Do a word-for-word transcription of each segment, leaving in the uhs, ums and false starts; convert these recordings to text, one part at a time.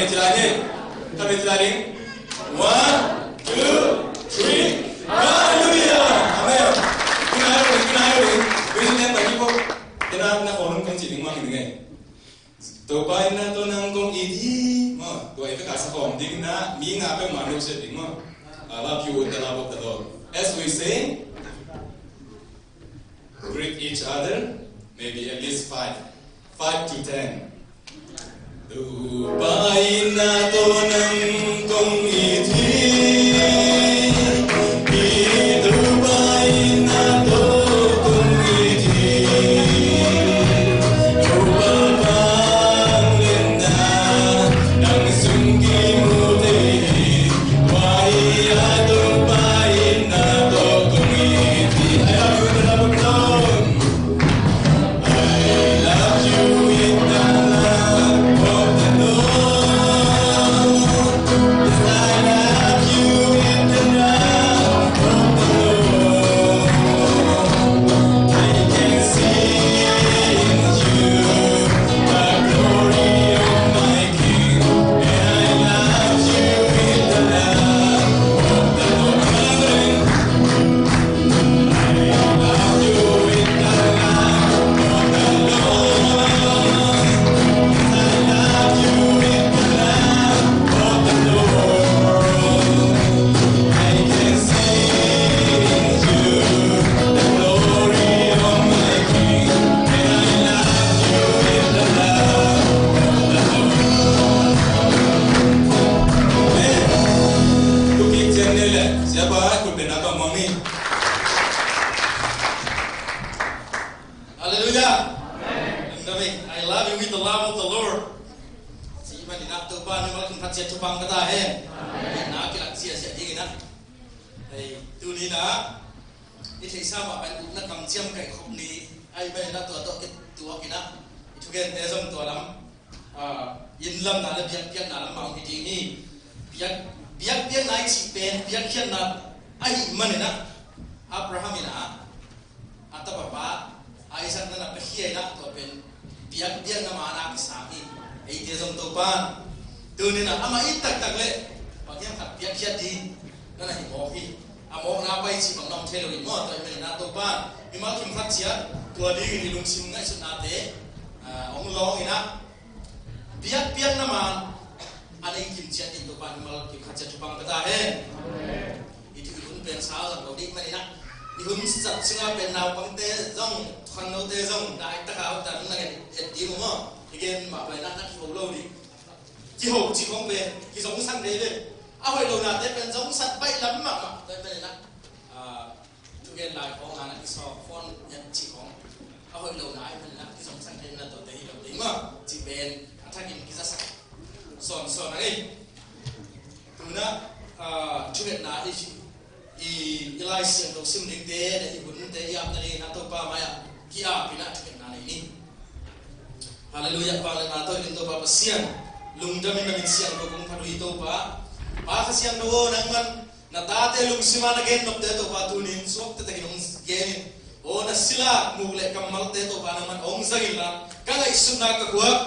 Ci lai ni. Ka bia ci lai ding. One, two, three. Hallelujah. Amen. Tunai lo ding, tunai lo ding. Music nen bagi ko. Tena na ko nung kong ci ding ma ki ding eh. Topa in na to nang kong it hi. Ma, tua i ka sa kong ding na mi nga pe ma lo se ding ma. I love you with the love of the Lord. As we sing, greet each other, maybe at least five. Five to ten. Tupa in na to nang kong it hi. Tupa in na to kong it hi. Tupa bang len na nang sung ki mu te hi. Wai a Tupa in na to kong it hi. I love you, I love you, Lord. Hallelujah. Amen. I love you with the love of the Lord. Ci maninah Topa mimal kim khat ciat thupha ka ta hen. Amen. Na kilang ciaciat dingin ah, hei, tuni nah i theihsa mah pen ukna kamciam kaihkhop ni. Ahi maninah tua tawh kituakinah i thugente zong tua lam, ah, innlamna le biakpiakna lam mah hong hi ding hi. Biak, biakpiakna i cih pen biakkhiatna ahih maninah Abraham inah a tapapa Isaac na na piakhia inah tua pen biakpiakna mana kisam hi. Eite zong Topan tuninah amah it taktak le bang hiam khat piakkhiat ding na na hi mawk hi. A mawkna pai cih bang na om thei lo hi maw? Tua i maninah Topan mimal kim khat ciat tua dingin i lungsim ngaihsutnate, ah, hong lawng inah biakpiakna man a nei kim ciat ding Topan mimal kim khat ciat thupha ka ta hen. I thu i hun pen sa zang lo ding maninah i hun sat sungah pen naupangte zong, khangnote zong dai taka hota nung na et ding uh maw? I gen mah pai na na kiho lo ding. Kiho cih khong pen kizongsan dei ve. A hoih lonate pen zongsan baih lam mahmah tua pen inah, ah, thugen lai khong a na kisawk phone nyan cih khong a hoih lo nai pen na kizongsan thei na tuate hi lo ding maw? Cih pen a thakin kizasak sawnsawn a ngei. Tuna, ah, thugenna i, i, i Lai Siangtho sim dingte le i hunte i apna dingin a Topa mai-ah ki-ap inah thugenna nei ni. Halleluiah. Vangliatna tawh i ding Topa Pasian, lungdam in na min siangtho kong phat uh hi Topa. Pa Kha Siangtho aw, nangman na tate lungsim a na gen nopte Topa tunin suak taktakin hong gen in. Aw, na sila muk le kammalte Topa nangman hong zang inla, ka ngaihsutna ka guak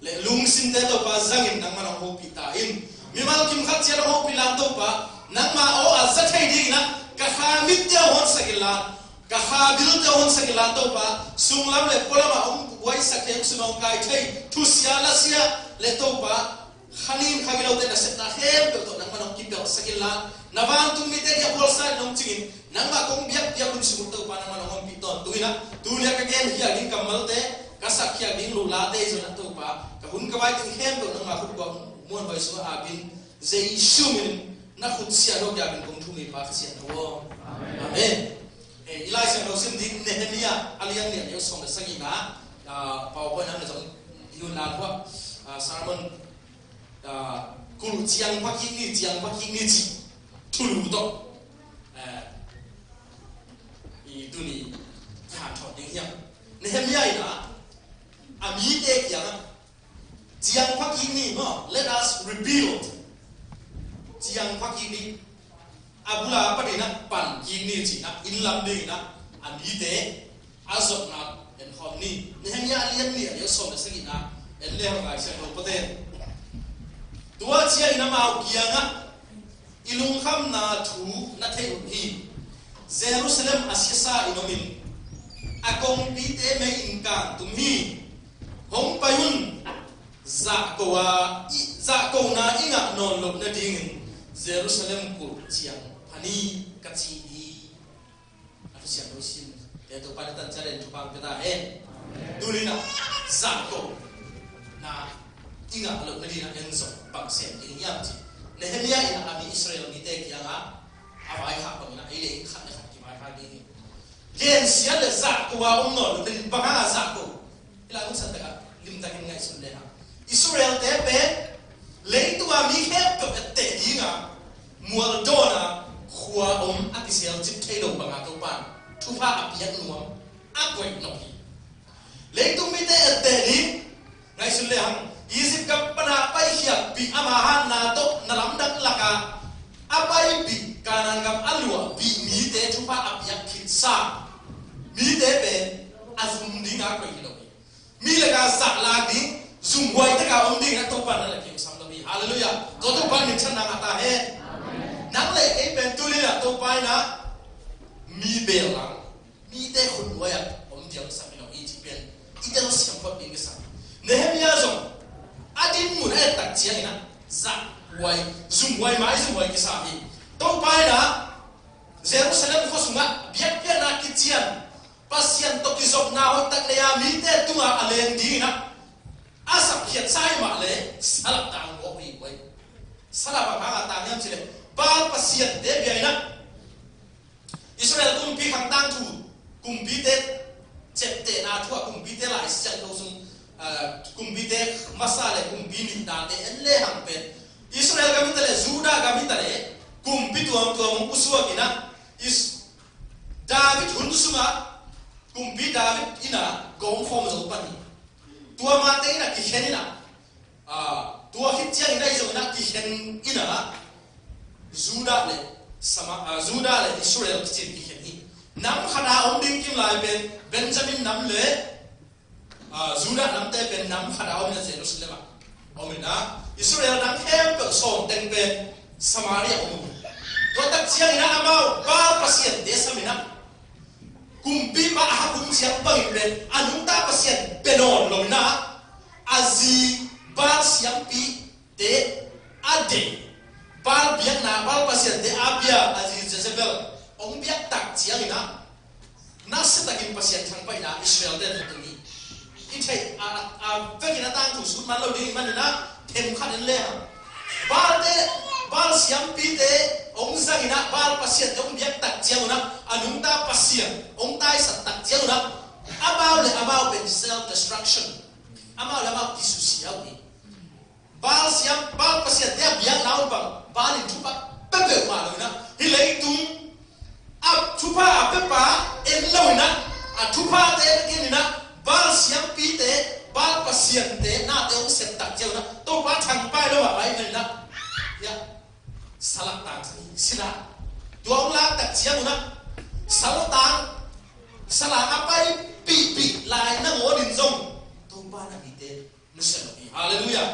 le lungsimte Topa zangin nangman hong hopih ta in. Mimal kim khat ciat hong hopih la Topa, nangma aw a za thei dinginah ka kha mitte hong honsak inla, ka kha bilte hong honsak inla Topa, sunglam le pualamah hong buaisak thei, hong sun hong kai thei thusia lasia le Topa, kha nin kha gilote nasepna khempeuh tawh nangman hong kipelhsak inla, na vantung mite kiang a bualsa in hong cingin, nangmah kong biakpiak hun sung uh Topa nangman hong ompih tawntung inah, tunia ka gen khiak ding kammalte, ka sak khiak ding luhlate i zonah Topa, ka hun ka vai teng khempeuh nangmah khut guak muanhuai sungah apin, Jesu min in na khut siangtho kiapin kong thum hi Pa Kha Siangtho aw. Amen. Eh, i Lai Siangtho sim ding Nehemiah a lian nih a neu sawm le sagihna, ah, PowerPoint ah na zong i hun na thuah, ah, sermon, ah, kul ciang pha kik ni, ciang pha kik ni ci thulu tawh, eh, i tuni kihanthawn ding hiam? Nehemiah in ah a mite kiangah ciang pha kik ni maw, let us rebuild. Ciang pha kik ni. A bula paninah pan kik ni cinah, inn lam dinginah a mite a zotna en khawm ni. Nehemiah a lian nih a lian sawm le sagihna en le hong Lai Siangtho pate. Tua ciangin amau kiangah i lungkhamna thu na theih uh hi. Jerusalem a siasa in omin a kongpite mei in kan tum hi. Hong pai un, zahko a i zahkona i ngah nawn loh nadingin Jerusalem kulh ciang pha ni ka ci hi. A thusiam lo sin te Topa na tan ciat in thupha pia ta hen. Tuni-in ah zahkona i ngah loh nadingin ah en zong bang sem ding hiam ci Nehemiah in ah a mi Israel mite kiangah a vaikhak bangin ah ei le ei khat le khat kivaikhak ding hi. Gensiat le zahko a om nawn loh nadingin bang hang a zahko? Hih lai hun san takah limtakin ngaihsun le hang. Israel-te pen leitung a mi khempeuh etteh ding a mual dawn a khua om a kiselcip thei lo bangin Topa in thupha a piak nuam a koih nop hi. Leitung mite etteh ding ngaihsun le hang. Egypt gam pan a paikhiatpih ama hatna tawh na lamdang lakah a paipih Kanaan gam a luahpih mite thupha a piak khitsa mite pen a zum ding a koih hi lo hi. Mi lakah zahlak ding, zumhuai taka om ding in ah Topa in na le kei hong sam lo hi. Halleluiah. Tua Topa in minthanna ngah ta hen. Nang le kei pen tuni-in ah Topa in ah mi beel lang, mite khutnuai ah om diam sam hi lo hi cih pen i telsiam phot ding kisam. Nehemiah zong a dinmun a et tak ciangin ah zahhuai, zumhuai mai zumhuai kisa hi. Topa in ah Jerusalem khua sungah biakpiakna kician, Pasian tawh kizopna hoihtak nei a mite tungah a len dingin ah a sapkhiatsa hi mah leh sala tang mawk hi. Sala bang hang a tang hiam cih leh Baal pasiante bia in ah Israel kumpi khang tangthu, kumpite ciaptehna thu ah, kumpite Lai Siangtho sung, ah, kumpite masa le kumpi nihna te en le hang pen Israel gam hi ta leh Judah gam hi ta leh kumpi tuamtuam hong pusuak in ah Is- David hun sungah kumpi David in ah gawm khawm zo pan hi. Tua mate in ah kikhen in ah, ah, tua khit ciangin ah i zong in ah kikhen in ah Judah le Sama-, ah, Judah le Israel kicin kikhen hi. Nam khat a om ding kim lai pen Benjamin nam le, ah, Judah namte pen nam khat a om in ah Jerusalem ah om in ah Israel nam khempeuh sawm teng pen Samaria om uh. Tua tak ciangin ah amau Baal pasiante sam in ah kumpipa Ahab hun siang bangin pen a nungta pasian bia nawn lo in ah a zi Baal siampite a deih, Baal biakna, Baal pasiante a bia a zi Jezebel hong biak tak ciangin ah nasia takin Pasian thangpaihna Israel-te tungtung hi. I theih a, a, a vekin a tangthu sut man lo ding ahih manin ah themkhat en le hang. Baalte, Baal siampite hong zang in ah Baal pasiante hong biak tak ciang un ah a nungta pasian hong taisan tak ciang un ah amau le amau pen self destruction, amau le amau kisusia uh hi. Baal siam, Baal pasiante a biakna un bang Baal in thupha pia peuhmah lo in ah hih leitung a thupha a piapa en lo in ah a thuphate na gen in ah Baal siampite, Baal pasiante nate hong sep tak ciang un ah Topa thangpai lo mah pai in ah, ya, sala tang sila tua hong lak tak ciang un ah sala tang, sala a paipihpih lai nangawn in zong Topa na mite nusia lo hi. Halleluiah.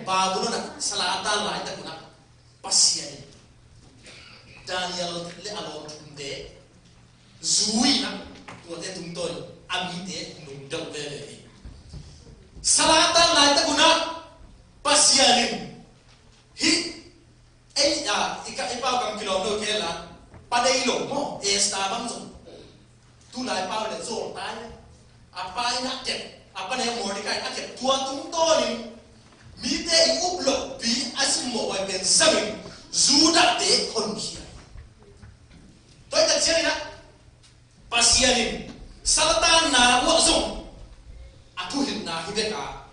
Babylon ah sala a tan laitak un ah Pasian in Daniel le a lawmthumte zui in ah tuate tungtawn in a mite nungdeuh veve hi. Sala a tan laitak un ah Pasian in hih ei, a, i ka, i pau kam kilawm lo kei la, pa nei lo maw, Esther bang zong. Tulai pau le zawl tai le. A pa in a kep, a pa nei Mordecai a kep tua tungtawnin mite i up lohpi a simmawh huai pen zangin Judah-te honkhia. Tua hi tak ciangin ah Pasian in sala tanna uah zong a thuhilhna hi bek a,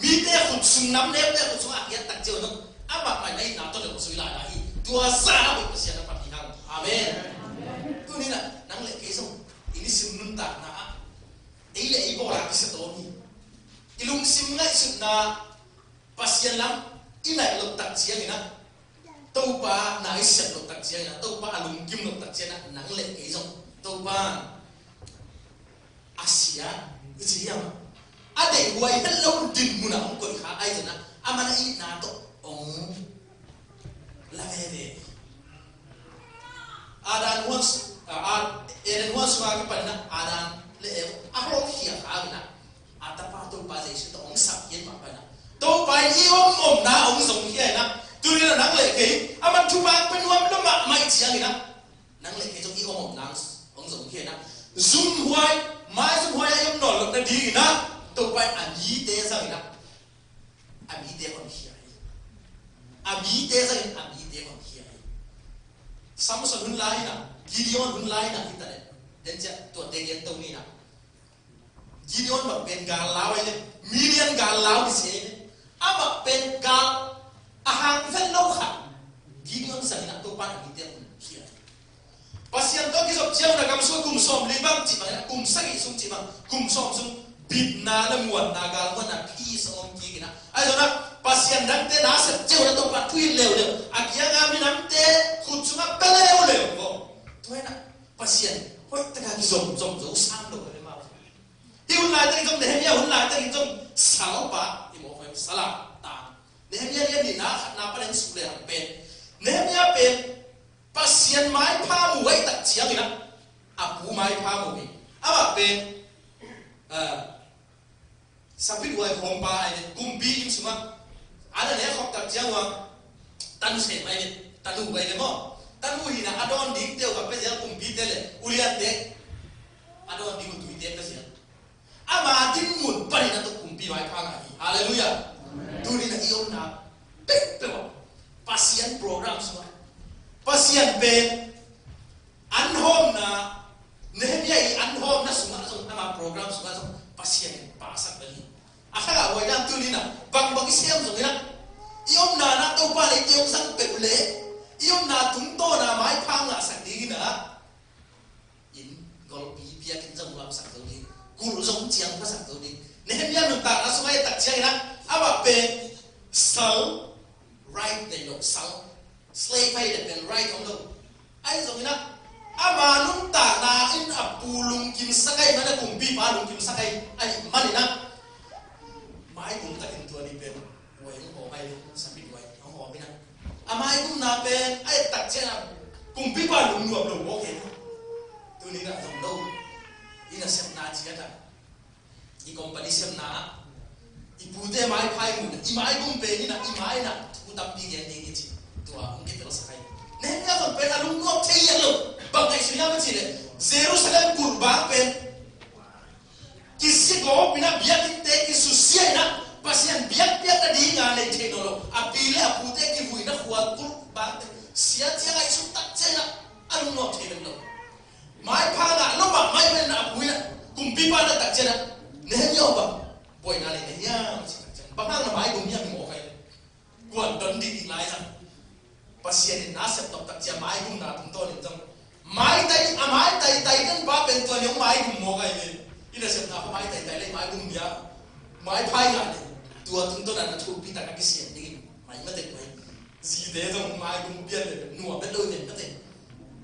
mite khut sung, namnepte khut sung a kiat tak ciang zong amah mah na itna tawh le khut sung i lai lai hi. Tua zah a hoih Pasian a phat hi hang. Amen. Tuni-in ah nang le kei zong i nisim nuntakna ah ei le ei bawl a kisia tawm hi. I lungsim ngaihsutna Pasian lam i naih loh tak ciangin ah, Topa na i siat loh tak ciangin ah, Topa a lungkim loh tak ciangin ah, nang le kei zong Topa a sia i ci hiam? A deihhuai het lo dinmun ah hong koih kha ahi zongin ah, a man a itna tawh hong la veve. Adam huan, a, a, Eden huan sungah kipan in ah Adam le Eva a hawlkhia kha uh in ah, a tapa Topa Jesu tawh hong sap hi mah bangin ah, Topa in i om omna hong zong hi in ah, tuni in ah nang le kei, aman thupha pia nuam lo mahmah i cih ciangin ah, nang le kei zong i om omna hong zong hi in ah, zumhuai, maizumhuai ah i om nawn loh nadingin ah, Topa in a mite zang in ah, a mite honkhia hi. A mite zang in a mite honkhia hi. Samson hun lai in ah, Gideon hun lai in ah, hi ta leh, den ciah tuate gen to ni in ah. Gideon bang pen gal lau ahi leh, Midian gal lau hi se ahi leh, a bang pen gal a hang vet lo khat, Gideon zang in ah Topa in a mite honkhia hi. Pasian tawh kizop ciang un a gam sung kum sawmli bang cih bangin ah, kum sagih sung cih bang, kum sawm sung bitna le muanna, galmuanna, peace a om kik in ah. Ahi zongin ah Pasian dangte nasep ciang un ah Topa thu hilh leuleu, a kianga minamte khut sungah pia leuleu. Tua in ah Pasian hoih takin kizom, zom zo sam lo ve mah. Hih hun laitakin zong, Nehemiah hun laitakin zong, salpa i mawk ve, sala tang. Nehemiah lian nihna, khatna panin suk le hang pen, Nehemiah pen Pasian maipha mu ahih tak ciangin ah, a pu maipha mu hi. Amah pen, ah, sapithuai hawmpa ahi leh, kumpi inn sungah a na nek khop tak ciang uh a, tanu sem ahi leh, tanu ahi leh maw, tanu hi in ah a dawn dingte uh ka pia ziau, kumpite le uliante a dawn ding uh tuite pia ziau. Ama dinmun panin a tuk kumpi maipha ngah hi. Halleluiah. Amen. Tuni in ah i omna peuhpeuh ah Pasian program sungah, Pasian pen an hawmna, Nehemiah i an hawmna sungah zong, ama program sungah zong Pasian in pasak bel hi. A kha ngah huai dan tuni in ah bangbang i sem zongin ah, i omna ah Topa in eite hong zang peuh leh, i omna tungtawn ah maipha ngahsak dingin ah, inn, golpi, biakinn zong nuamsak zo ding, kulh zong ciang phasak zo ding. Nehemiah nuntakna sungah i et tak ciangin ah, amah pen sal, right nei lo, sal, slave ahi leh pen right om lo. Ahi zongin ah, ama nuntakna in a pu lungkimsak ahih manin, kumpipa lungkimsak ahih, ahih manin ah, maigum takin tua ni pen huai hong hawm ahi leh, sapithuai hong hawm in ah, a maigumna pen a et tak ciang ah kumpipa lungnuam lo mawk hi. Tuni in ah zong lo, i nasepna ciat ah, i company sepna ah, i pute maipha i muh in ah, i maigum pen in ah, i mai in ah thu tampi gen ding i ci. Tua hong kitelsak hi. Nehemiah zong pen a lungnuam thei hial lo. Bang ngaihsun hiam a cih leh, Jerusalem kulh bang pen kisia gawp in ah, biakinnte kisusia in ah, Pasian biakpiakna ding a nei thei nawn lo a pi le a pute kivui in ah, khua kulh bangte sia ciang a i sut tak ciang ah, a lungnuam thei bek lo. Maipha ngah lo mahmah ahih manin ah, a pu in ah, kumpipa in a et tak ciang ah, Nehemiah aw, bang buaina nei na hiam, a ci tak ciang, bang hang na maigum hiam, i mawk ahi leh. Kuan don dih dih lai zang. Pasian in na sep tawh tak ciang maigumna tungtawn in zong, maitai, a maitaitai den pa pen tua ni hong maigum mawk ahi ve. I nasepna pa maitaitai leh maigum bia, maipha i ngah leh, tua tungtawn ah na thupi tak a kisiam dingin mai mate mai. Zite zong maigum pian leh nuam vet lo ven mate.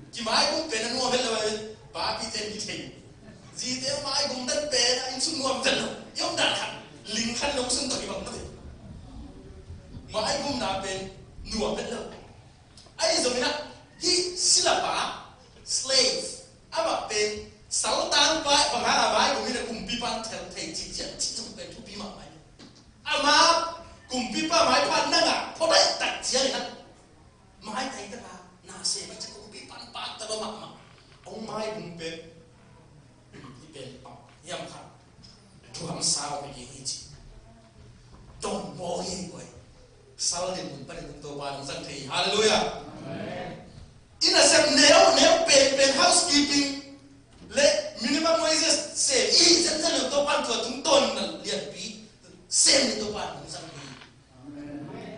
Kimaigum pen a nuam het lo, eh, papite in kithei. Zite maigum dan pen a inn sung nuam het lo. I om dan khat, ling khat lo sung tawh i bang mate. Maigumna pen nuam het lo. Ahi zongin ah, hih silapa, slave, amah pen saltangpa, bang hang a maigum in a kumpipa in thei thei cih ciang cih zong pen thupi mahmah hi. Ama kumpipa maipha na ngah phot ahih tak ciangin ah, maitai tak a na sem a, ci kumpipa in pakta lua mahmah. Hong maigum pen, hih pen pau hiam khat, thuam sau hi ding hi ci. Dong maw hi guai. Sal dinmun panin Topa in hong zang thei hi. Halleluiah. Amen. I nasep neu neu pen pen housekeeping le minimum wages sem i hih zenzen leh Topa in tua tungtawn in na lianpi sem ni Topa in hong zang hi.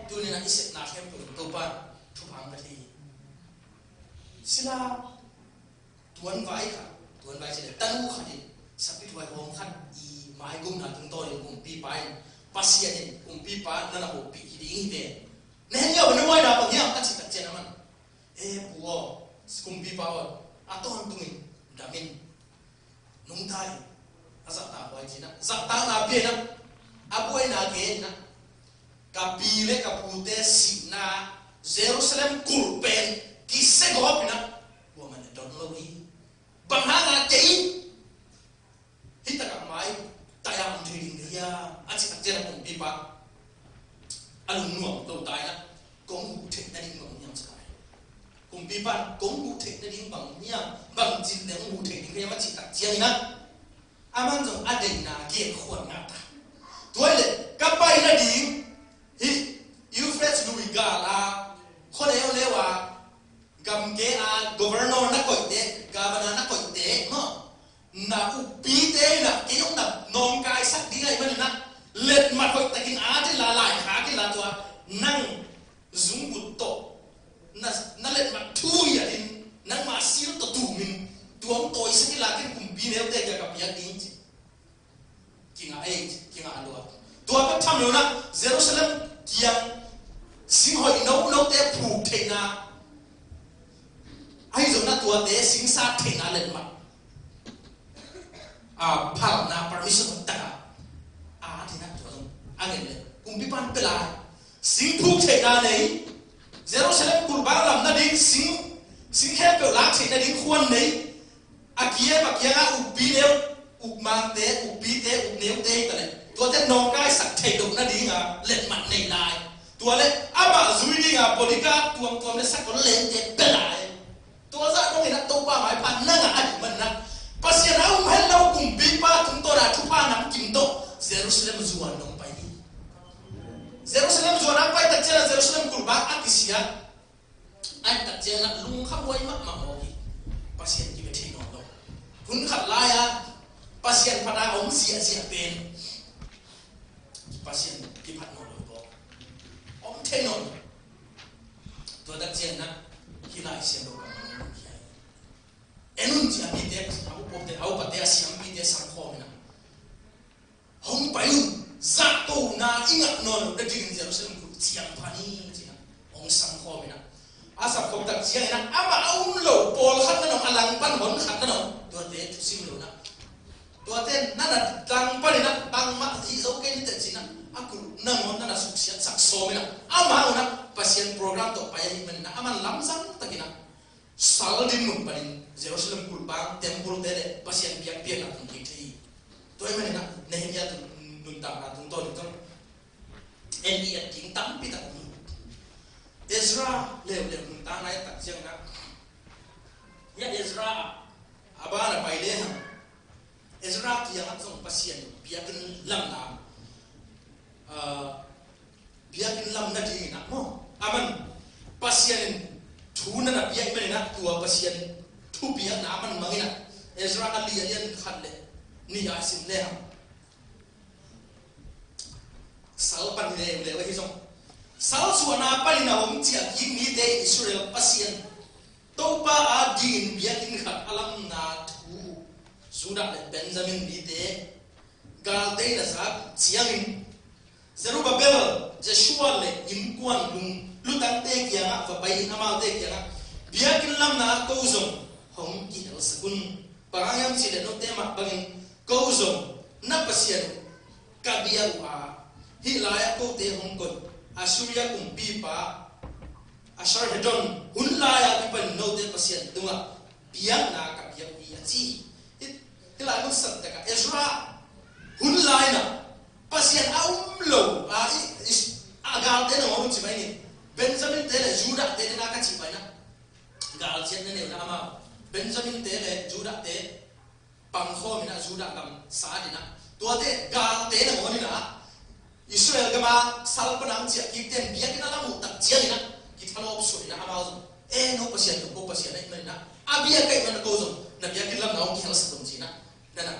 Tuni in ah i sepna khempeuh Topa in thupha hong pia thei hi. Sila tuanvai khat, tuanvai ci leh tanu khat in sapithuai hawm khat i maigumna tungtawn in kumpipa in, Pasian in kumpipa na na hopih hi ding hi ve. Nehemiah bang na huaina bang hiam a cih tak ciang aman, e pu aw, kumpipa aw, a tawntungin dam in, nungta in, a zahtak huai ci in ah, zahtakna pia in ah, a buaina gen in ah, Ka pi le ka pute sihna Jerusalem kulh pen kisegawp in ah, kuamah in a don lo hi. Bang hangah kei hih takah mai taiah om thei ding ka hiam a cih tak ciangin a kumpipa a lungnuam lo ta in ah, kong huh theih nading bang hiam ci ta hi. Kumpipa in kong huh theih nading bang hiam, bang cih leh kong huh theih ding ka hiam a cih tak ciangin ah, aman zong a deihna gen khuan ngah ta. Tua hi leh ka pai nading hih Euphrates lui gal a, khua leuleu a, gamke a governor na koihte, governor na koihte maw, na ukpite in ah kei hong na nawngkaisak ding ahih manin ah, letmat hoihtakin at inla, laikhak inla, tua nang zungbup tawh na, na letmat thu hiatin, nangma sil tawh tumin, tua hong tawisak inla, ken kumpi neute kiang ka piak ding ci. Kingah ei, kingah lua. Tua bek tham lo in ah, Jerusalem kiang sing hoih nonote phuk theihna, ahi zongin ah tuate sing sat theihna letmat a phalna permission takah a, a ding ah tua zong a ngen leh kumpipa in pia lai. Sing phuk theihna nei, Jerusalem kulhbang lam nading, sing, sing khempeuh lak theih nading khuan nei. A kiang, a kiangah ukpi neu, ukmangte, ukpite, ukneute hi ta leh, tuate nawngkaisak theih loh nading a letmat nei lai. Tua leh amah zui ding a bodyguard tuamtuam le sakol lente pia lai. Tua zah dongin ah Topa maipha na ngah ahih manin ah, Pasian a um het lo kumpipa tungtawn a thupha namkim tawh Jerusalem zuan dong pai hi. Jerusalem zuan a pai tak ciangin ah Jerusalem kulhbang a kisia. Ahih tak ciangin ah lungkhamhuai mahmah mawk hi. Pasian kibia thei nawn lo. Hun khat lai-a Pasian phat a om ziahziah pen Pasian kiphat nawn lo hi. Om thei nawn lo. Tua tak ciangin ah hih Lai Siangtho kammal hong hia hi. En un ci-a mite, a upate, a upate, a siampite sam khawm in ah, hong pai un, zahtona i ngah nawn loh nadingin Jerusalem kulh ciang pha ni, ci-in ah hong sam khawm in ah, a sam khawm tak ciangin ah, amah a um lo pawlkhat nangawn, a langpan hon khat nangawn, tuate thusim lo in ah, tuate na na langpan in ah, bangmah hih zo kei ni teh ci-in ah, a kulh nangawn na na suksiatsak sawm in ah, amah un ah Pasian program tawh pai ahih manin ah, aman lamzang takin ah, sal dinmun panin Jerusalem kulhbang, temple-te le Pasian biakpiakna tung kik thei hi. Tua ahih manin ah Nehemiah tung, nuntakna tungtawn in zong en i et ding tampi tak om hi. Ezra leuleu nuntakna i et tak ciangin ah, hia Ezra a ban a pai lehang, Ezra kiangah zong Pasian biakinn lamna, ah, biakinn lam nadingin ah maw, aman Pasian in thu na na pia ahih manin ah, tua Pasian thupiakna aman mangin ah, Ezra a li a lian khat le nih ah sim lehang, sal pan hi leuleu ahi zong, sal suahna panin a hong ciah kik mite in Israel Pasian Topa adingin biakinn khat a lamna thu Judah le Benjamin mite galte in a zak ciangin, Zerubbabel, Jeshua le innkuan lung lutangte kiangah va pai in, amaute kiangah, biakinn lamna ah ko zong hong kihelsak un. Bang hang hiam cih leh note mah bangin ko zong na Pasian uh ka bia uh a, hih lai-ah kote hong koih Assyria kumpipa Asharhaddon hun lai-a kipan note Pasian tungah biakna ka piak hi, a ci hi. Hih, hih lai mun san takah Ezra hun lai-in ah Pasian a um lo a, i, i, a galte nangawn un ci mai ni. Benjamin-te le Judah-te dena ka cih mai na, galciat na neu na amau. Benjamin-te le Judah-te pangkhawm in ah Judah gam sat in ah, tuate galte nangawn in ah, Israel gam a sal pan a hong ciah kikte in biakinn a lam uh tak ciangin ah kithalawp suak in ah, amau zong, "Eh, no Pasian zong ko Pasian ahih manin ah, a biak ahih manin ah ko zong na biakinn lamna hong kihelsak un," ci-in ah, na na,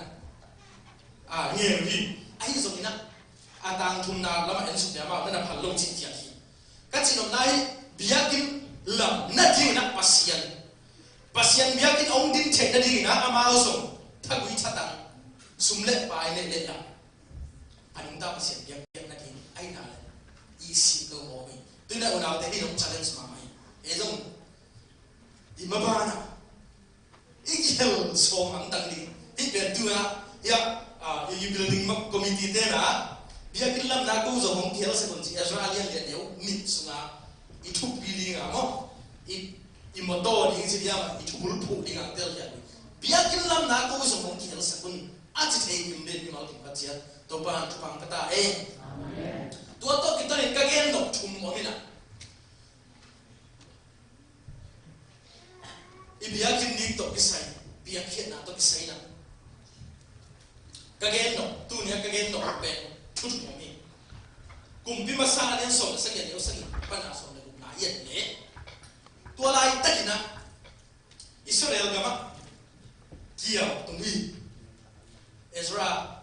ah, ngel uh hi. Ahi zongin ah, a tangthumna lamah en suk leh amau na na phal lo cih kiat hi. Ka cih nopna hi, biakinn lam nadingin ah Pasian, Pasian biakinn hong din theih nadingin ah amau zong thagui thatang, sum le pai neih leh lam, a nungta Pasian biakpiak nading ahihna le i sih lo mawk hi. Tu-in ah unaute, hih zong challenge mahmah hi. Ei zong i maban ah i kihel sawm hangtang ding. Hih pen tu-in ah, hih ah, ah, i building committee-te in ah, Biakinn lamna ko zong hong kihelsak un ci, Ezra a lian lian neu nih sunga i thupi dinga maw, i, i mawtaw ding ci diam a, i thubul phuh dinga telkhiat. Biakinn lamna ko zong hong kihelsak un a ci thei kim den mimal kim khat ciat Topa in thupha pia ta e. Amen. Tua tawh kituakin ka gen nop thum om hi na. I biakinn dik tawh kisai, biakinn khiatna tawh kisai na. Ka gen nop, tuni a ka gen nop pen thu thum hi. Kumpi Masa a lian sawm le sagih, a neu sagih pan a sawm le gukna i et leh, tua laitakin ah Israel gamah kial tung hi. Ezra,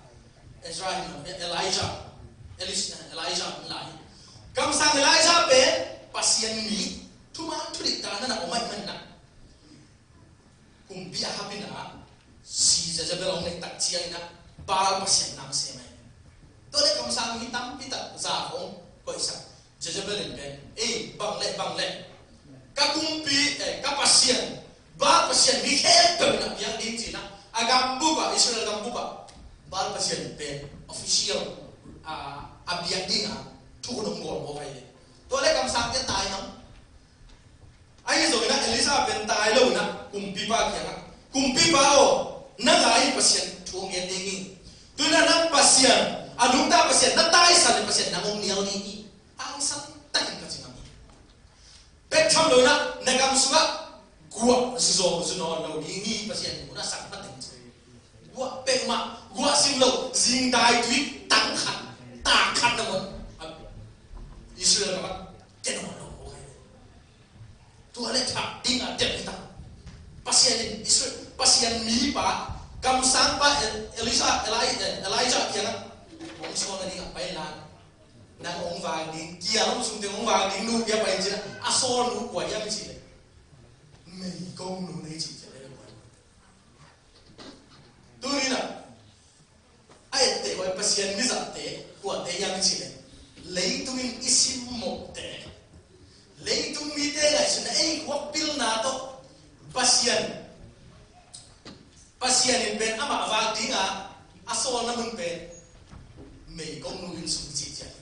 Ezra hi lo, Elijah, Elis-, Elijah hi lai. Kamsang Elijah pen Pasian mi, thuman thudik ta na na om ahih manin ah, kumpi Ahab in ah zi Jezebel hong neih tak ciangin ah Baal pasian na sem hi. Tua leh kamsang mi tampi tak za hong koihsak. Jezebel in pen, "Ei, bang leh, bang leh, ka kumpi, eh, ka pasian, Baal pasian mi khempeuh in ah piang ding," ci-in ah, a gambup ah, Israel gambup ah Baal pasian pen official, ah, a biak ding a thukhun hong bawl mawk hi. Tua leh kamsangte tai nang. Ahi zongin ah Elisha pen tai lo in ah kumpipa kiangah, "Kumpipa aw, nang a i Pasian thu hong gen ding hi. Tu-in ah nang Pasian, a nungta Pasian, na taisan leh Pasian nang hong nial ding hi. Hangsan takin ka ci ngam hi. Bek tham lo in ah na gam sungah guah zu zo zu nawn lo ding hi, Pasian in hun a sak mateng," ci. Guah peuhmah, guah sim lo, zingdai tui tang khat, tak khat na mon. Israel gamah ken nawn lo, okay. Tua leh thak ding a dep hi ta. Pasian in Israel, Pasian mipa, kamsangpa El-, Elisha, Eli-, eh, Elijah kiangah hong sawlna ding a pai in la, nang hong vak ding, kial om sungte hong vak ding nu kia pai in ci-in ah, a sawl nu kua hiam i cih leh, meigong nu na hi ci, ci leh. Tuni in ah a etteh huai Pasian mizahte kuate hiam i cih leh, leitung in i simmawhte, leitung mite ngaihsutna, ei khuak pilna tawh Pasian, Pasian in pen amah vak ding a, a sawlna mun pen meigong nu inn sung cih ciat.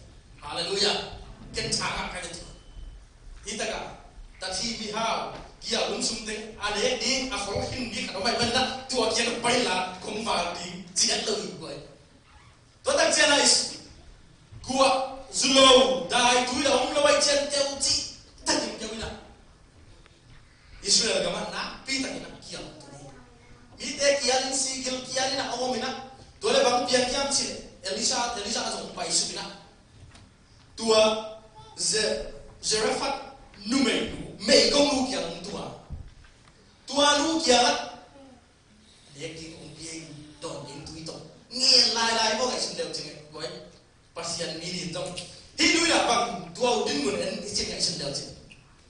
Halleluiah. Ken thangah ka hi tu. Hi takah, tathi mihau, kial um sungte a nek ding a khol khin mi khat om ahih manin ah, tua kiang pai la, kong vak ding ciat lo hi guai. Tua tak ciang ah is, guah zu lo, dai tui la om lo ahih ciang teu cih takin teu in ah, Israel gamah nakpi takin ah kial tung hi. Mite kial in, sikil kial in ah a om in ah, tua leh bang piang hiam cih leh, Elisha, Elisha zong paisuk in ah, tua Ze-, Zarephath numei nu, meigong nu kiang hong tung a, tua nu kiangah, "Nek ding hong pia in, dawn ding tui tawh." Ngen lailai maw, ngaihsun leu cing e, guai. Pasian mi din tawh. Hih nu in ah bang tua uh dinmun en i cih ngaihsun leu cin.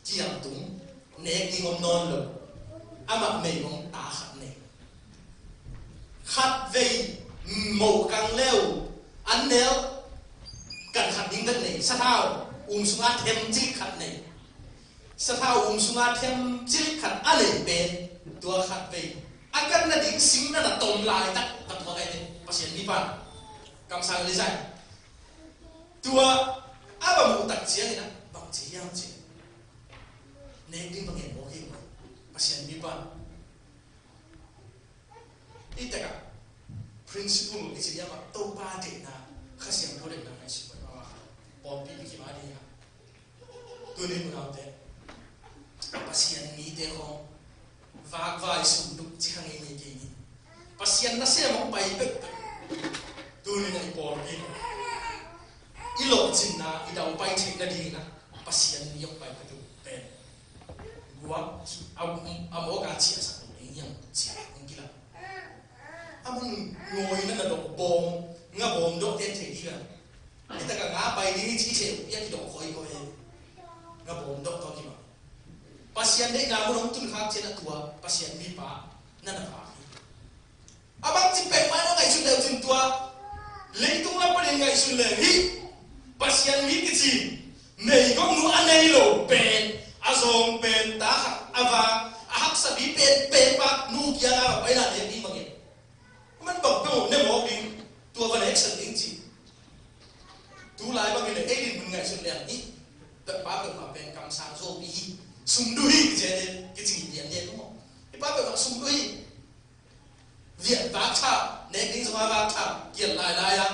Kial tung, nek ding om nawn lo. Amah meigong ta khat nei. Khatvei moh kang le uh, an nel kan khat ding bek nei. Sathau um sungah them cilik khat nei. Sathau um sungah them cilik khat a nei pen, tua khatvei a kanna ding singna na tom laitak, ka tua kai te, Pasian mipa, kamsang Elisha. Tua a va muh tak ciangin ah, bang ci hiam cih leh, nek ding bang en mawk hi, Pasian mipa. I tekah principle i ci diam ah, Topa deihna, Kha Siangtho deihna ngaihsut pai mah mah. Pawlpi i kim a ding ah, tuni unaute, Pasian mite khawng vakvai sumduk ci kha ngei ngei kei ni. Pasian nasem hong pai pek. Tuni na i pawlpi, i lawhcinna, i daupai theih nadingin ah Pasian mi hong pai pek pen, guak a, a mawk a ciahsak lo ding hiam ci hong kilang. A man ngawina na dawh bawm, nga bawm dawh ten thei ding a. Hi takah nga pai ding hi ci thei, i a kidawh kawikawi hi. Nga bawm dawh tawh kimah. Pasian deihna mun hong tun khak ciangin ah tua Pasian mipa na na vak hi. A bangci peuhmah na ngaihsun leu cin tua, leitung lam panin ngaihsun leu hi. Pasian mi kici, meigong nu a nei lo pen, a zawng pen, ta khat a vak, a haksa mi pen, pen pa nu kiang a va pai la nek ding bangin, a man bang peuh ne mawk ding, tua va nek san ding ci. Tu lai bangin le ei dinmun ngaihsut leng hi. Pa peuhmah pen kamsang zo pi hi. Sum duh hi, kici hi, kici hi, lian lian maw. Hi pa peuhmah sum duh hi. Lian vak tha, nek ding zong a vak tha, kian lai lai a.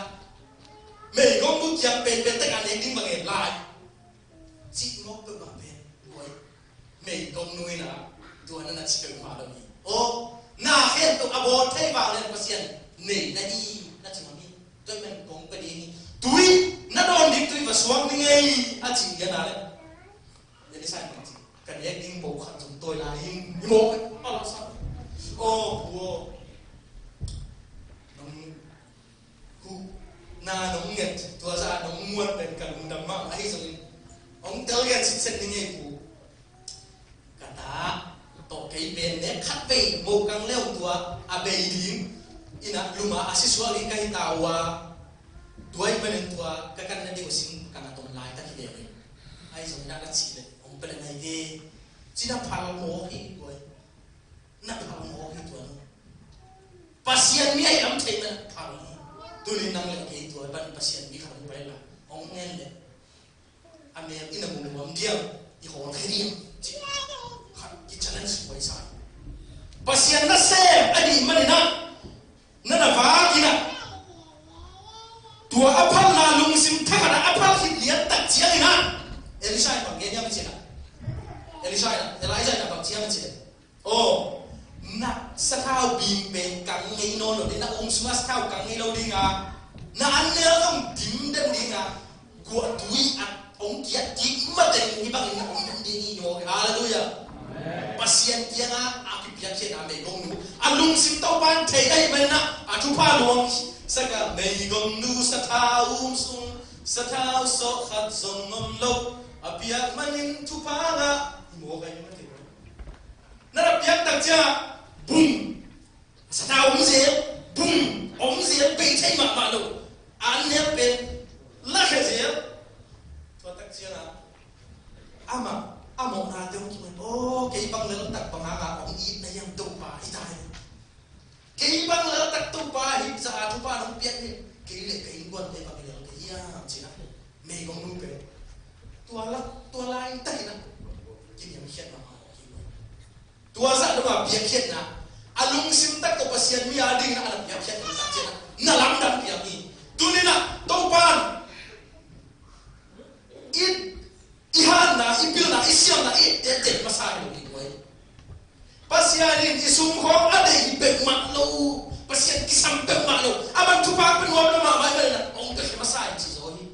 Meigong nu kiang pen pen tek a nek ding bang en lai. Cih ngawk peuhmah pen, luai. Meigong nu in a, tua na na ci peuhmah lo hi. Aw, na khen tuk a bawl thei vang leng Pasian nei na hi, na ci mah hi. Tua i men kong pe ding hi. Tui, na dawn ding tui va suak ni ngei, a ci lian a leh. Elisha in bang ci, ka nek ding bo khat zong tawi lai ing, hi maw? A la sa. Aw, pu aw. Nong hu, na nong nget, tua zah nong muan pen ka lungdam mah, ahi zongin. Hong tel gen sitset ni ngei pu. Ka ta tawh kei pen nek khat vei mo kang leu tua a bei ding in a lum a a si suak ding ka hi ta uh a, tua ahih manin tua ka kan na ding uh sin ka na tom lai tak hi ve. Ahi zongin a ka cih leh hong pia leh nai ve. Ci na phal mawk hi tua hi. Na phal mawk hi tua nu. Pasian mi ahi lam thei na phal hi. Tunin nang leh kei tua ban Pasian mi khat hong pai la hong ngen leh a mel in a mu nuam diam, i hawlkhia diam cih khat ki challenge huai sa hi. Pasian nasem ahih manin a, na na vak in a, tua a phalna lungsim thakhat a a phal khit lian tak ciangin a, Elisha in bang gen hiam a cih leh, Elisha in a, Elijah in a bang ci hiam a cih leh, aw, na sathau bing pen kang ngei nawn lo ding, na um sungah sathau kang ngei lo ding a, na an nel zong dim den ding a, guahtui a hong kiat kik mateng hih bangin na om den ding hi maw. Halleluiah. Pasian kiangah a kipiakkhiatna meigong nu a lungsim Topa in thei ahih manin a, a thupha luang sak a, meigong nu sathau um sung sathau sawh khat zong om lo, a piak manin thupha ngah hi maw, ka hi mah thei. Na na piak tak ciang bum, sathau om zel, bum, om zel, bei thei mahmah lo. An nel pen la khia zel. Tua tak ciang a, amah a mawhnate hong kimu in, aw, kei bang lel tak bang hang a hong itna hiam Topa, hi ta hi. Kei bang lel tak Topa, hi za a thupha nong piak hi. Kei leh ka innkuante bang hi lel ka hiam, ci na. Meigong nu pen tua la, tua lai tak in a kiniamkhiat mahmah hi. Tua zah dong a piakkhiatna, a lungsim tak tawh Pasian mi a dingin a na piakkhiat tak ciangin a na lamdang piang hi. Tuni in a Topa in i, i hanna, i pilna, i siamna, i etteh masa hi lo hi. Pasian in i sum khawng a deih hi peuhmah lo, Pasian kisam peuhmah lo, a man thupha pia nuam lo mahmah hi lo in a, hong piakkhiat masa hi ci zaw hi.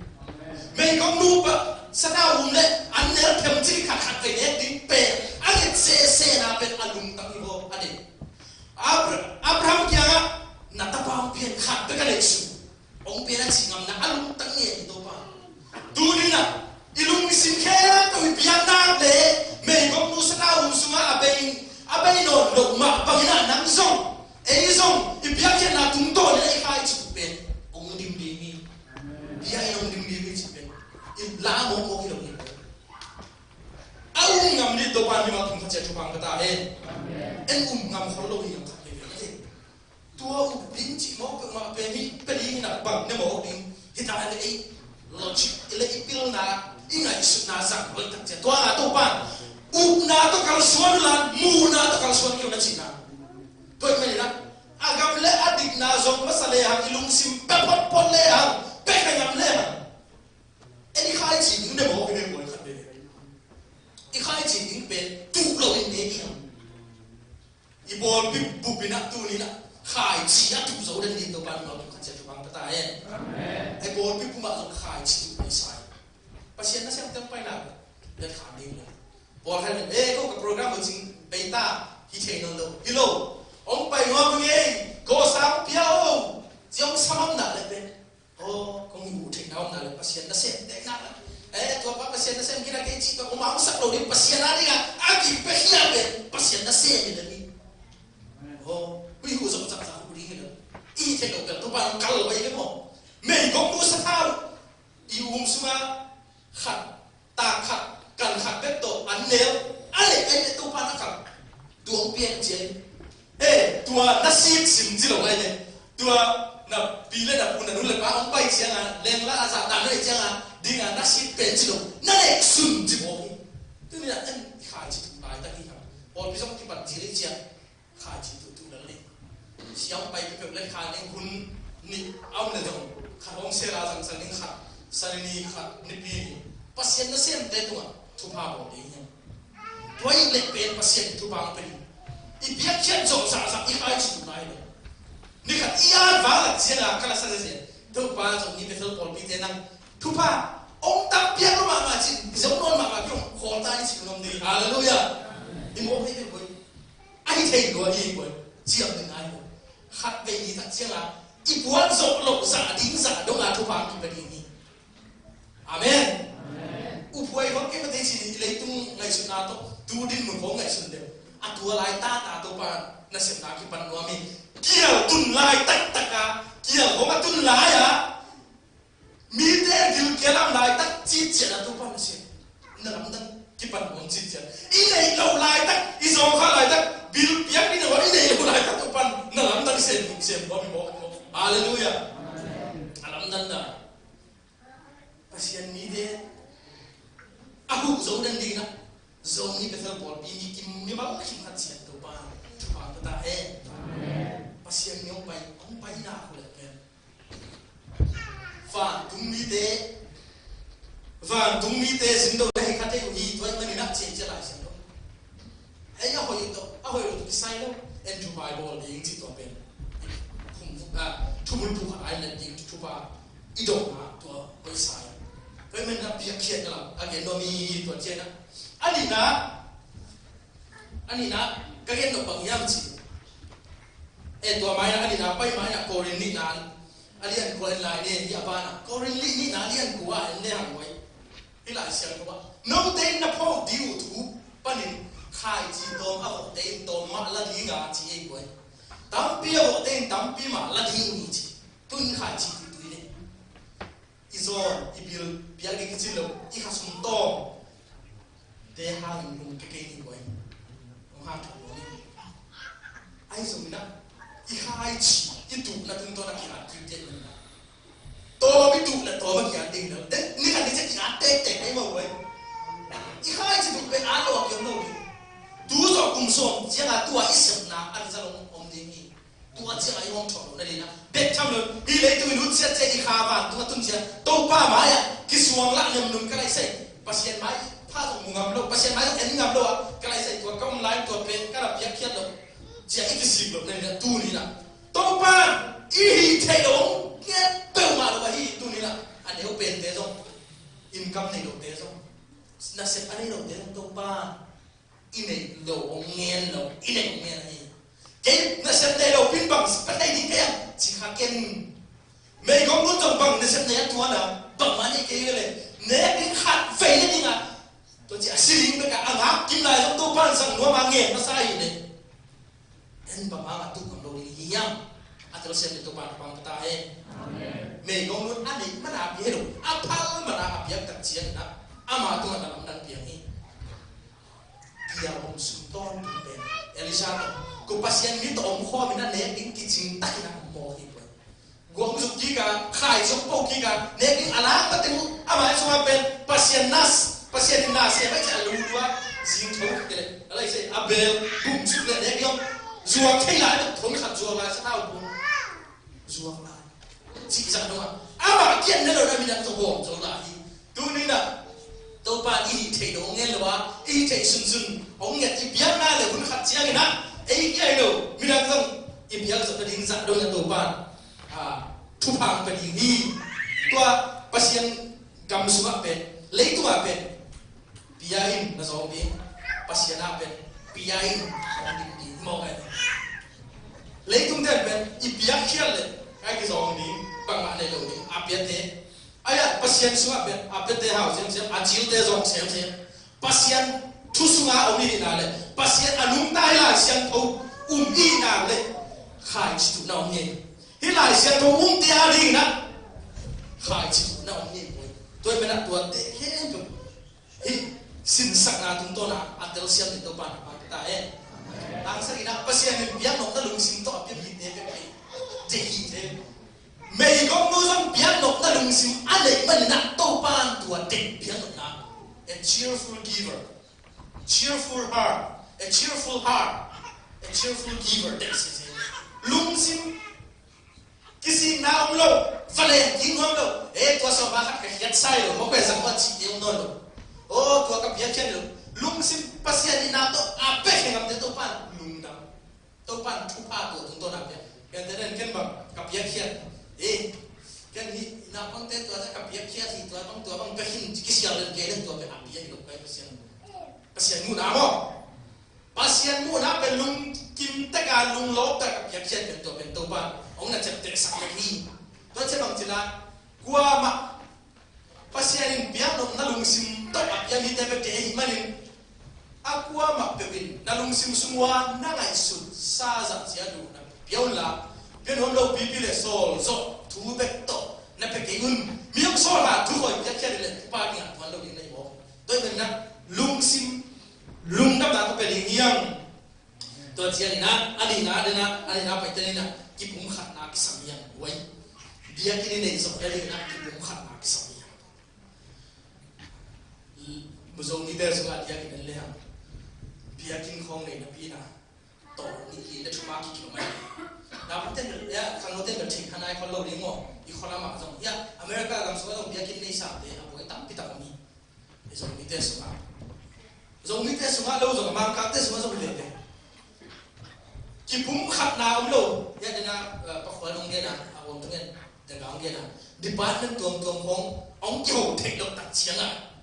Meigong nu pa, sathau um leh an nel them cih khat khat vei nek ding pen a nget sesena pen a lungtang hi maw, a deih. Abra-, Abraham kiangah na tapa hong pia in, khat bek a deih suk hong pia in a cih ngamna a lungtang ngen hi Topa. Tuni in a i lungsim khempeuh i piak nak leh meigong nu sathau um sungah a bei, a bei nawn loh mah bangin a nang zong, ei zong i piakkhiatna tungtawn in a i khaici uh pen hong dim ding hi. Bia in hong dim ding hi cih pen i la mawkmawk hi lo hi. A um ngam ding Topa in mimal kim khat ciat thupha hong pia ta hen. En um ngam khol lo hi, ngam khat hi ve. Tua up ding cih mawk peuhmah pen hi, pia ding in a bang ne mawk ding. Hi ta le ei logic le i pilna, i ngaihsutna zang loi tak ciat tua na Topa in upna tawh kalsuan uh la, muhna tawh kalsuan kei un a cihna. Tua ahih manin a, a gam le a dikna zong masa lehang, i lungsim pia photphot lehang, pia kha ngam lehang, en i khaici ding ne mawk hi ve, buai khat veve. I khaici ding pen tuh loin ne ding. I bawlpi bup in a tuni in a khaici a tuh zo den ding Topa in mimal kim khat ciat thupha hong pia ta hen. Amen. I bawlpi bup mah zong khaici tuh pia sa hi. Pasian nasem teng pai nak let khan ding le. Pawl hai le, eh, ko ka program uh cing pei ta, hi thei nawn lo. Hi lo. Hong pai nuam ing ei, ko sang pia o. Ci hong sam om nak le pen. Aw, kong hi uh theihna om nak le Pasian nasem tek nak le. Eh, tua pa Pasian nasem kei na kei cih tua kong mah hong sak lo ding, Pasian a ding a, a kipiakhia pen Pasian nasem hi le ni. Aw, hui hu zong zak zak hu ding hi le. I theih lo pen Topa hong kal lo hi le maw. Meigong nu sathau i um sungah khat, tak khat, kan khat bek tawh an nel, a leh, a leh Topa na kal. Tua hong pian ciang. Eh, tua na sik sim ci lo lai ne. Tua Na pi le na pu, na nu le pa hong pai ciangin, lengla a zahtak na neih ciangin, ding a na sit pen ci lo, na neih sun ci mawk hi. Tuni-in ah en i khaici tuk laitak hi hang. Pawlpi zong kipat ci lei ciang, khaici tuk tuk lel lei. Siang pai peuhpeuh le kha ning hun nih a om le zong, khat hong sel a zangzang ding khat, Sunday ni khat, Nipi ni. Pasian nasemte tungah thupha bawl ding hi hang. Tua i leh pen Pasian thupha hong pia ding. I biakhiat zawh zahzah i khaici tuk lai lo. Ni khat i at vang lak ciangin ka la sa zen zen. Topa, zong ni Bethel pawlpite nang thupha hong tang piak lo mahmah cin, i zong nawn mahmah kei hong khawl ta ni cin hong om ding. Halleluiah. I mawk hi ve koi. A hi thei lua hi koi. Ciam ding ai lo. Khat vei ni tak ciangin i puan zawh loh zah ding zah dong a thupha hong kipia ding hi. Amen. Amen. Uphuai hong kei mate cin i leitung ngaihsutna tawh tu dinmun hong ngaihsun deuh. A tua lai tata Topa nasepna kipan nuam hi. Kial tun lai taktak a, kial hong a tun lai a, mite gilkial a om laitak citciat a Topa nasem na lamdang kipan nuam citciat. I neih loh laitak, i zawngkhal laitak, bil piak ding na hua i neih loh laitak Topa na lamdang sem, sem nuam hi mawk, mawk. Halleluiah. A lamdang na. Pasian mite a huh zo den ding na. Zo ni Bethel pawlpi mi kim, mimal kim khat ciat Topa thupha pia ta hen. Amen. Pasian mi hong pai, hong pai na khu le pen. Vantung mite, vantung mite zin do le hei khat ei uh hi, tua ahih manin ah ciah ciah Lai Siangtho. Hei a hoih tawh, a hoih lo tawh kisai lo, en thupha i bawl ding cih tua pen. Thum, ah, thubul phu khat ai let ding thupha i dawng ah tua hoih sa. Tua ahih manin ah biakhiatna lam a gen nuam hi tua ciangin ah. A nihna, a nihna, ka gen nop bang hiam cih. Eh, tua mai-ah, a nihna pai mai-ah, Korin nihna, a lian kua en lai ne, hi a banah. Korin li nihna a lian kua en ne hang uai. Hih Lai Siangtho ah. Note in na phawk ding uh thu panin khaici tawm a vawhte in tawm mah la ding a ci ei uai. Tampi a vawhte in tampi mah la ding uh hi ci. Tu in khaici tuitui ne. I zawn, i bil, piak ding kicin lo, i khasum tawm. Te hangin lungkia kei ni uai. Hong hanthawn lo ni. Ahi zongin ah, i khaici, i tukna tungtawn a kiat kik ding lo. Tawm i tuk le tawm a kiat ding lo. Te, ni khat ni ciang kiat tektek kei mah uai. I khaici tuk pen a lo a kiat lo ni. Tu zawh kum sawm ciang a tua i sepna, a kizang om ding hi. Tua ciang a i hong thawh loh nading ah bek tham lo, hih leitung i lut ciat ciang i kha vantung a tun ciang Topa mai-ah kisuang lah lemnum ka laisai. Pasian mai pha zong mu ngam lo, Pasian mai zong en ngam lo ah ka laisai, tua ka om lai tua pen ka la piakkhiat lo ciang i kisik loh nading ah tuni-in ah Topa i hih theih loh hong ngen peuhmah lo ahi. Tuni-in ah a neu pente zong, income nei lote zong, nasep a nei lote zong Topa i neih loh hong ngen lo, i neih hong ngen ahi. Kei nasep nei lo pin bang sep ka nei ding kei a ci kha ken. Meigong nun zong bang nasep nei a tuan a, bangmah nei kei ve le. Nek ding khat vei na ding a, tua ci a si ding bek a, a ngak kim lai zong Topa in zang nuam a ngen masa hi le. En bang hang a tuk ngam lo ding hi hiam? A telsiam ding Topa in pang ka ta hen. Amen. Meigong nun a neih man a pia hi lo, a phal man a a piak tak ciangin ah ama tungah na lamdang piang hi. Bia hong sung tawntung pen Elisha tawh, ko Pasian mi tawh om khawm in a nek ding kicing takin a om maw hi pua. Guang zuk kik a, khaici hong po kik a, nek ding a lak pateng uh, a mai sungah pen Pasian nas, Pasian in na sem a ci a lulua, zing tho kik le, a lai sei, a bel bum suk le nek ding hong zuak thei lai, thong khat zuak lai sa thau bum. Zuak lai. Cih zah dong a. Amah kiat ne lo na midang zong hawm zo lai hi. Tuni-in ah Topa in i hih theih lo hong ngen lo a, i hih theih sunsun hong nget i biakna le hun khat ciangin ah ei kiai lo midang zong i biak zawh nading zah dong a Topa in, ah, thupha hong pia ding hi. Tua Pasian gam sungah pen, leitungah pen, pia in na zawng ding, Pasian ah pen pia in hong ding ding hi mawk ai. Leitung ten pen i piakkhiat le ai kizawng ding, bangmah nei lo ding, a piate. Ai-ah Pasian sungah pen a piate hau semsem, a cilte zawng semsem. Pasian thu sungah om i hihna le Pasian a nungta i Lai Siangtho um i hihna le khaici tuhna om hi. Hih Lai Siangtho umte a dingin ah khaici tuhna om hi. Tua i menah tuate khempeuh hih sinsakna tungtawn a a telsiam ding Topa in a pang ta hen. Tangsak in ah Pasian in piak nopna lungsim tawh a piak hite bek hi. Te hite. na Topa'n tua teng piang nopna. A cheerful giver. Cheerful heart. A cheerful heart. A cheerful giver. That's it. Lungsim kisikna om lo, valen ding om lo. Eh, tua sawm a khat ka khiat sai lo, mawk pen zang ua cih te om nawn lo. Oh, tua ka piakkhiat lo. Lungsim Pasian itna tawh a pia khe ngamte Topa'n lungdam. Topa'n thupha tua tungtawn a pia. Ken te nen ken bang ka piakkhiat. Eh, ken hi naupangte tua ka piakkhiat hi, tua bang tua bang pia khin kisial len kei len tua pia a pia hi lo pai Pasian. Pasian muhna maw. Pasian muhna pen lungkim taka lunglawp taka piakkhiat pen tua pen Topa hong na ciaptehsak lek hi. Tua ciang bang ci-in ah kuamah Pasian in piak nopna lungsim tawh a piak mite bek kei ahih manin a kuamah peuh in na lungsim sung ua na ngaihsut sa zah cia duh na pia un la, pia nuam lo pipi le sawl zawh thu bek tawh na pia kei un. Mi hong sawl ha thu khawi piakkhiat le pa kingah tuan lo ding na hi maw. Tua ahih manin ah lungsim lungdamna ka pia ding hi hang. Tua ciangin ah a nihna, a nihna, a nihna paite in ah kipumkhatna kisam hi hang. Ua, biakinn i neih zawh nadingin ah kipumkhatna kisam hi hang. Zomite sungah biakinn en le hang. Biakinn khawng nei napi in ah tawh nih li le thum a kikilh mai. Naupangte in ah, khangnote in ah thei kha nai khol lo ding maw. I khua lamah zong, ya, America gam sungah zong biakinn neisate a buai tampi tak om hi. Zomite sungah, Zomite sungah lo zong, Mangkangte sungah zong hi lele. Kipumkhatna om lo. Hiah dena, eh, pakhual hong gen a, a om tung en, dega hong gen a, department tuamtuam khawng hong kiho theih loh tak ciangah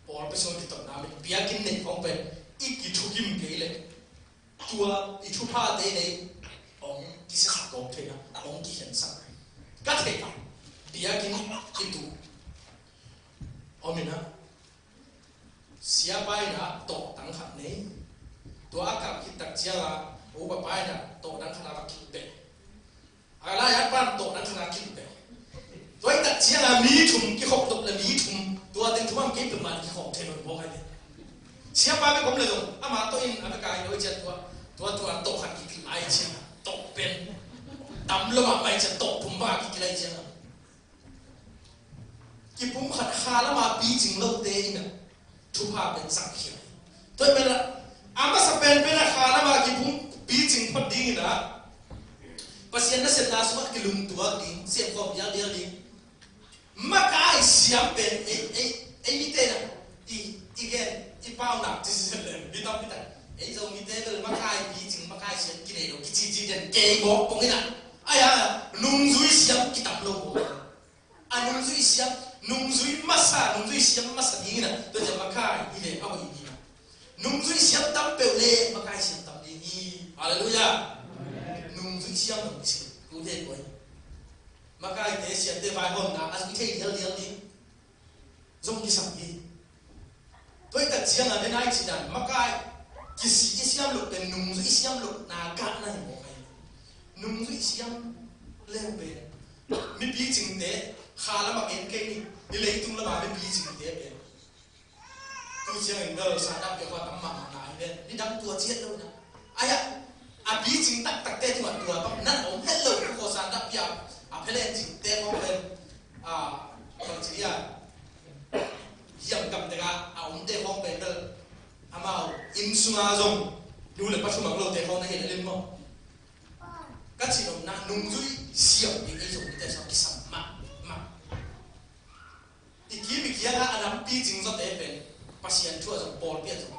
pawlpi sungah kitotna om in, biakinn neih khawng pen i kithukim kei leh tua i thuphate nei hong kisiasak gawp theihna, hong kikhensak ka theih. Biakinn kitu om in ah, siapa in ah tawh dang khat nei. Tua a kap khit tak ciangah upa pa in ah tawh dang khat a va kilh beh. A lai-at pan tawh dang khat a kilh beh. Tua hi tak ciangah mi thum kikhop dop le mi thum, tua teng thum a kei peuhmah kikhop thei lo hi mawk hi. Siapa bek om le zong amah tawh in a bek a hi lo hi ciah tua, tua, tua tawh khat kikilh lai ciangah tawh pen tam lo mahmah hi ciah tawh thum bang a kikilh lai ciangah kipumkhat kha lama picing lote in ah thupha pen zangkhia. Tua hi pen ah a masa penpen ah kha lama kipum picing phot dingin ah Pasian nasepna sungah kilungtuak ding, siamkhawm dialdial ding. Makai siam pen ei, ei, ei mite in ah i, i gen, i paunak cicin le mi tampi tak ei Zomite bel makai picing, makai siam kinei lo kicici den kei mawk pong in ah. Ai a nungzui siam kitam lo mawk. A nungzui siam, nungzui masa, nungzui siam masa dingin ah tua ciang makai hi le a hoih ding ah. Nungzui siam tam peuh le makai siam tam ding hi. Halleluiah. Nungzui siam lo kisi tu thei koi. Makaite siamte vaihawmna a zui thei liallial ding zong kisam hi. Tua hi tak ciangah den a i cih dan makai kisih i siam loh pen nungzui i siam lohna gahna hi mawk hi. Nungzui i siam leng pen mi picingte kha lamah en kei ni. I leitung lamah mi picingte pen tu ciangin bel sandap pia khuatam mahmah na hi pen nidang tua ciat lo na. Ai-ah a picing taktakte tungah tua bang nan om het lo. Khuasan dahpia a phelen cingte khawng pen a bangci dia hiam gamte ka a omte khawng pen bel amau inn sunga zong nu le pa thumang lote khawng na hi le lim maw? Ka cih nopna nungzui siam ding ei zong mite sawng kisam mahmah. I kim i kiangah a nampi cing zawte pen Pasian thu ah zong pawlpi ah zong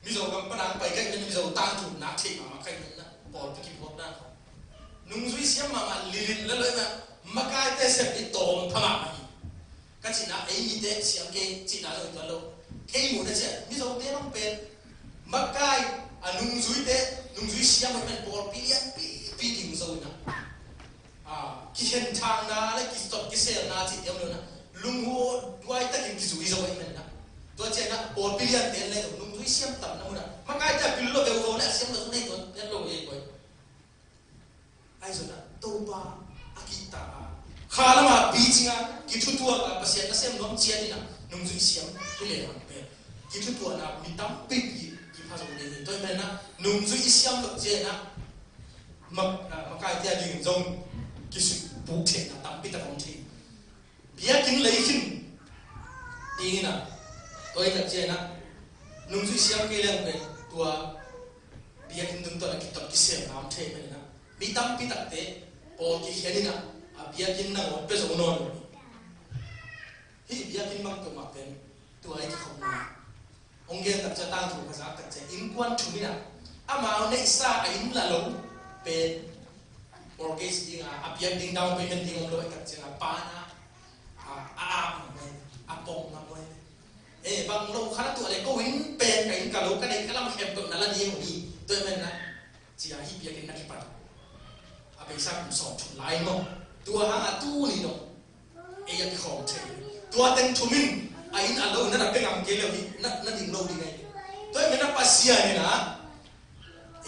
Mizo gam pan a pai ka hih manin Mizo tangthu nak theih mahmah ka hih manin ah pawlpi kipuakna khawng nungzui siam mahmah lilin la loi mah makaite sem i tawm pha mahmah hi. Ka cihna ei mite siam kei cihna zong i tuan lo. Kei muhna ciah Mizote bang pen makai a nungzuite nungzui siam uh hi man pawlpi lianpipi ding zo in ah a, kikhenthangna le kisot kiselna cih tiam lo na lunghu duai takin kizui zo ahi man na. Tua ciangin ah pawlpi liante le nungzui siam tam na mun ah makaite a pil lo veuvo le a siam lo zong nei tuan pian lo ei koi. Ahi zong ah Topa a kihta a kha lama picing a kithutuak a Pasian nasem nuam ciat in ah nungzui siam hi le hang pen kithutuakna mi tampi pi kipha zo ding hi. Tua hi man ah nungzui i siam lo ciat in ah Mak-, ah, makaite a dingin zong kisuih puk theihna tampi tak om thei. Biakinn lei khin ding in ah, tua hi tak ciang ah, nungzui siam kei leng pen tua biakinn tungtawn a kitot kisem ngam thei hi manin ah, mi tampi takte pawl kikhen in ah, a biakinn nangawn pia zo nawn lo hi. Hih biakinn bang peuhmah pen tua hi kikhopna. Hong gen tak ciang, tangthu ka zak tak ciang, innkuan thum in ah, amau neihsa a inn la lo pen mortgage ding a, a biak ding down payment ding om lo hi tak ciang a, pa na a, a, a, a pom ngam mai. Eh, bang lo kha na tuah le, ko inn pen ka inn ka lo, ka neih ka lam khempeuh na la ding hi. Tua hi manin ah, ci-a hih biakinn na kipan a beisa kum sawmthum lai maw. Tua hang a tuni dong ei a kikhawm thei. Tua teng thum in a inn a lo na na pia ngam kei leh hi, na, na ding lo ding hi. Tua hi manin ah Pasian in ah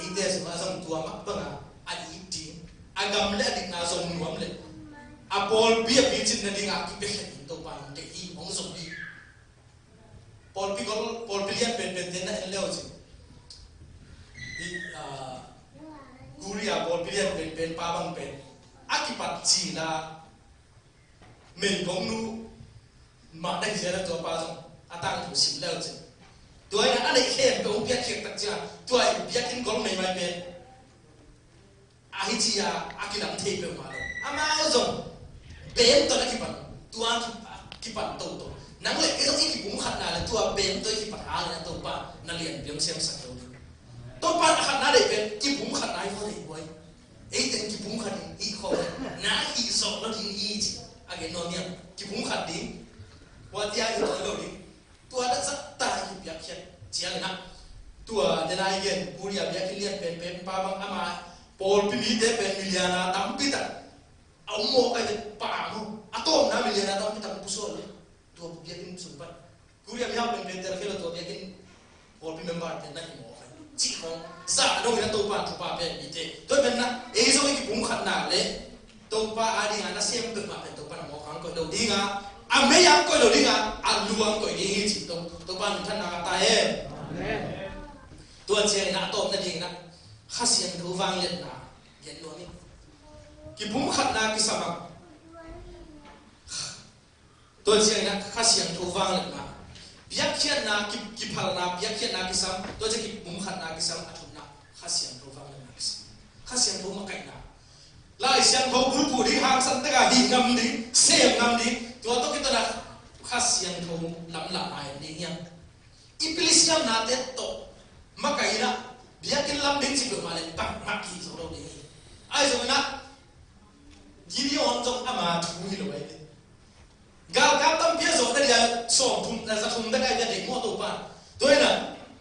eite sungah zong tua mah bang a, a it ding, a gam le a dikna zong nuam leh, a pawlpi a picin nading a kipia khin ding Topa in hong deih hi, hong zong hi. Pawlpi gol, pawlpi lian penpen te na en le uh cin, hih, ah, Korea pawlpi lian penpen pa bang pen a kipat cil a, meigong nu mah na hi zel a, tua pa zong a tangthu sim le uh cin. Tua in ah a neih khempeuh hong piakkhiat tak ciang, tua in biakinn gol meimai pen ahi ci-a a kilam thei peuhmah lo. Amau zong bem tawh na kipan, tua kipan toto. Nang le kei zong i kipumkhatna le tua bem tawh i kipan hangin ah Topa na lianpi hong siamsak lo ding. Topa in a khatna deih pen kipumkhatna hi, khaw deih buai. Ei teng kipumkhat in hih khaw na hih zawh lo ding hi ci a gen nuam hiam? Kipumkhat ding. Tua tia hi lo ding. Tua na zahta i piakhiat ciangin ah, tua den a i gen Korea biakinn lian penpen pa bang, ama pawlpi mite pen milian a tampi tak a om mawk a, i pa mu a tawpna milian a tampi tak pusuak le, tua biakinn sung pan Korea mi hau penpen tel kei lo, tua biakinn pawlpi member pen na hi mawk a, cih khawng zah dongin ah Topa thupha pia mite. Tua pen ah ei zong i kipumkhatna le Topa a ding a nasem peuhmah pen Topa in a mawk hang koih lo ding a, a mei hang koih lo ding a, a lu hang koih ding hi ci. To, Topa in minthanna ngah ta hen. Amen. Tua ciangin ah a tawpna dingin ah Kha Siangtho vangliatna gen nuam hi. Kipumkhatna kisam a, tua ciangin ah Kha Siangtho vangliatna, biakkhiatna ki, kiphalna, biakkhiatna kisam, tua ciang kipumkhatna kisam, a thumna Kha Siangtho vangliatna kisam. Kha Siangtho makaihna. Lai Siangtho bulphuh ding, hangsan tak a hih ngam ding, sem ngam ding, tua tawh kiton a Kha Siangtho lamlahna en ding hiam? I pilsiamnate tawh makaih in ah biakinn lam ding ci peuhmah le bangmah kihi zo lo ding hi. Ahi zongin ah Gideon zong ama thu hi lo ahi ve. Galkap tampi a zawh na dia sawmthum, na za thum bek ahi ve, deih maw Topa. Tua hi in ah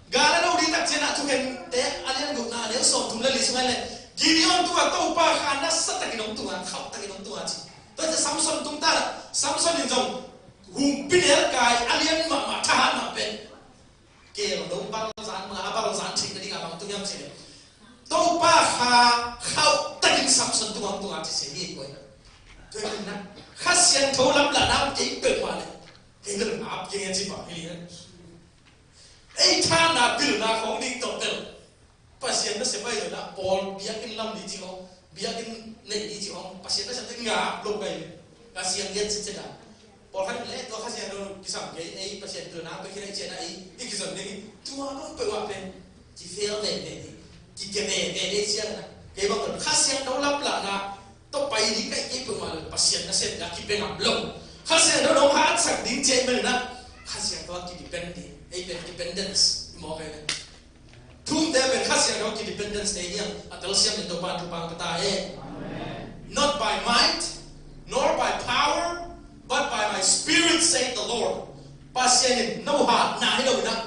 gal a no ding tak ciang ah Thukhente a lian gukna a neu sawmthum le li sung ah le Gideon tungah Topa kha nasa takin hong tung a, khauh takin hong tung a ci. Tua hi ciang Samson tung ta in ah, Samson in zong humpi nelkai a lian mahmah, thahat mah pen kei lo, bal zan mah, a bal zan theih nading a bang tung hiam cih leh Topa kha khauh takin Samson tungah tung a ci se hi koi. Tua hi in ah Kha Siangtho lamlahna kei peuhmah le kei bel ngap kei nge ci pah hi. Ei thahatna pilna khawng ding tawh bel Pasian nasep ahi zongin ah, pawl biakinn lam ding cih khawng, biakinn neih ding cih khawng, Pasian nasep te ngap lo ka hi. Pasian lian citcet a. Pawl khat in le tua Kha Siangtho kisam kei, ei Pasian pilna pia khin a, i cian a, ei i kizon ding hi. Tua bang peuhmah pen kifel veve ding, kike veve ding ciang a, kei bang pen Kha Siangtho lamlahna tawh pai ding ka hih kei peuhmah le Pasian nasepna kipia ngap lo. Kha Siangtho in hong hatsak ding ci ahih manin ah Kha Siangtho ah kidepend ding, ei pen dependence i mawk ahi ve. Thumte pen Kha Siangtho kidependence te hi hang, a telsiam in Topa in thupha pia ta hen. Amen. Not by might, nor by power, but by my spirit, saith the Lord. Pasian in no hatna hi lo in ah,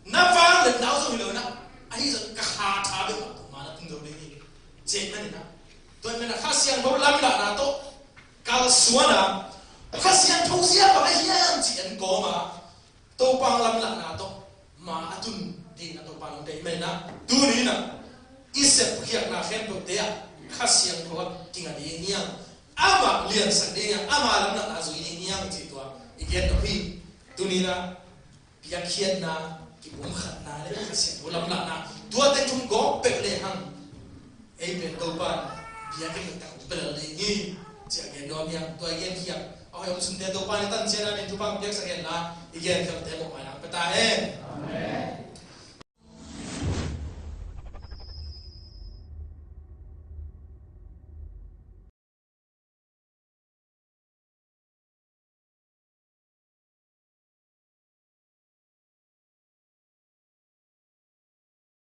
na vangliatna uh zong hi lo in ah, ahi zong ka kha tha bek mah kum ma na tung zo ding hi. Ci ahih manin ah, tua ahih manin ah Kha Siangtho lamlahna tawh kalsuan a, Kha Siangtho zia bang ahi hiam ci en kawm a, Topa lamlahna tawh ma a tun dingin ah Topa in hong deih manin ah, tuni in ah i sepkhiatna khempeuhte ah Kha Siangtho ah kinga ding hi hang, amah liansak ding hi hang, ama lamlahna zui ding hi hang cih tua i gen nop hi. Tuni in ah biakhiatna, kipumkhatna le Kha Siangtho lamlahna, tuate thum gawp peuh le hang, ei pen Topa in biakinn taktak hong pia lel ding hi. Ciah gen nuam hiam, tua i gen khiat a hoih om sunte Topa in a tan ciangin thupha piaksak hen la, i gen khiatte bawh mai nang pia ta hen. Amen.